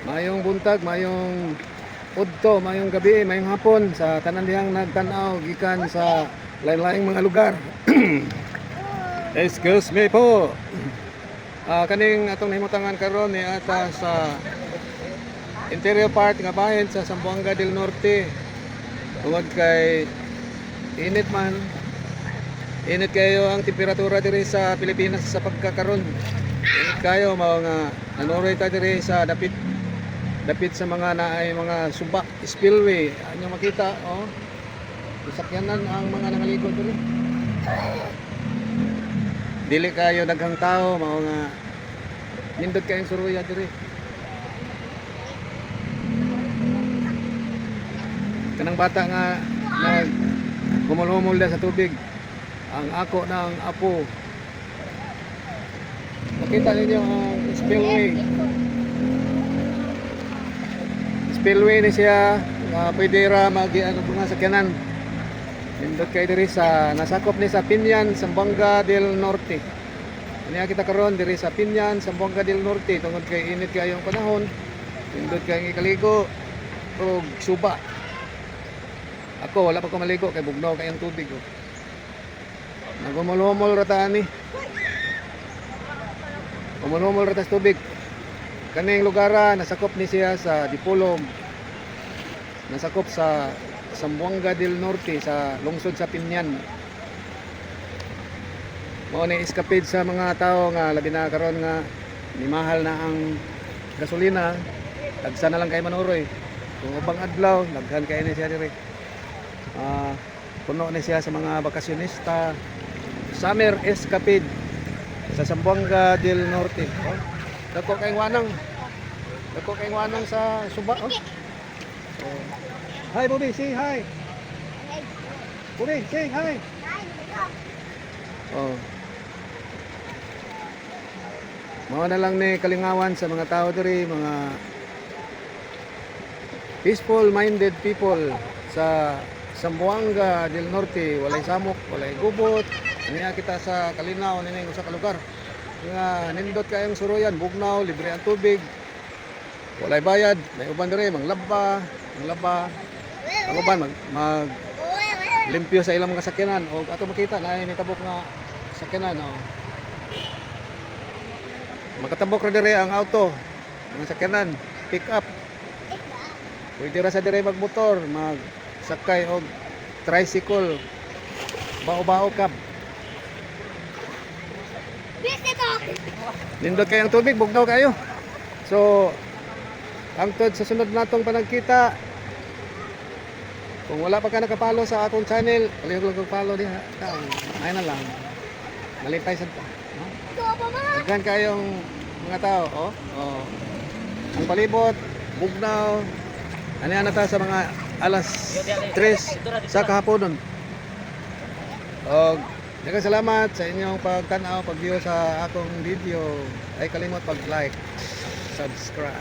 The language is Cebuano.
Maayong buntag, maayong udto, maayong gabi, maayong hapon sa tanan dihang nagtan-aw gikan sa lain-laing mga lugar. Excuse me po. Kaning atong nahimutangan karon ni ata sa interior part nga bahin sa Zamboanga del Norte. Tungod kay init man, init kayo ang temperatura diri sa Pilipinas sa pagkakaron. Init kayo, mao nga nanuroy ta diri sa dapit dapit sa mga naay mga suba, spillway. Anyo makita, oh. Sakyanan ang mga nangaligo diri. Dili kayo daghang tao, mao nga nindot kayong suruya diri. Kanang bata nga nag humol-humol na sa tubig. Ang ako ng apo. Makita ninyo ang spillway. Spillway ni siya, pwede ra mag ano mga sakyanan. Nindot kay diri sa nasakop ni sa Pinyan, Zamboanga del Norte. Niya kita karon diri sa Pinyan, Zamboanga del Norte, tungod kay init kayong panahon. Nindot kay ikaligo og suba. Ako wala pa ko maligo kay bugnaw kay ang tubig, oh. Nagumol-humol ra ta ani. Humol-humol ra ta sa tubig. Kaning lugara nasakop ni siya sa Dipolog. Nasakop sa Zamboanga del Norte, sa lungsod sa Pinyan. Mao ni escapade sa mga tao nga labi na karon nga nimahal na ang gasolina, tagsa na lang kay manuroy. Kung ubang adlaw, daghan kay ni siya diri. Puno ni siya sa mga bakasyonista. Summer escapade sa Zamboanga del Norte. Oh, dako kay wanang. Dako kay wanang sa suba, oh. Oh. Hi, Bobby, say hi. Bobby, say hi. Oh. Mao na lang ni kalingawan sa mga tao diri, mga peaceful minded people sa Zamboanga del Norte, walay samok, walay gubot. Niya kita sa kalinaw nining usa ka lugar nga nindot kayong suruyan, bugnaw, libre ang tubig. Walay bayad, may uban diri manglaba, manglaba. Ang uban mag, mag limpyo sa ilang mga sakyanan o ato makita na ay nitabok nga sakyanan, oh. Makatabok ra diri ang auto, mga sakyanan, pick up. Pwede ra sa diri magmotor, magsakay og tricycle, bao-bao cab. Nindot kayang tubig, bugnaw kayo. So, hangtod sa sunod natong panagkita, kung wala pa ka nakapalo sa akong channel, palihog lang kong follow diha. Ay na lang. Malipay sad ta. No? Daghan kayong mga tao, oh. Oh. Ang palibot, bugnaw. Ano na ta sa mga alas 3 sa kahaponon. Og daghang salamat sa inyong pagtan-aw, pag-view sa akong video. Ay kalimot pag-like, subscribe.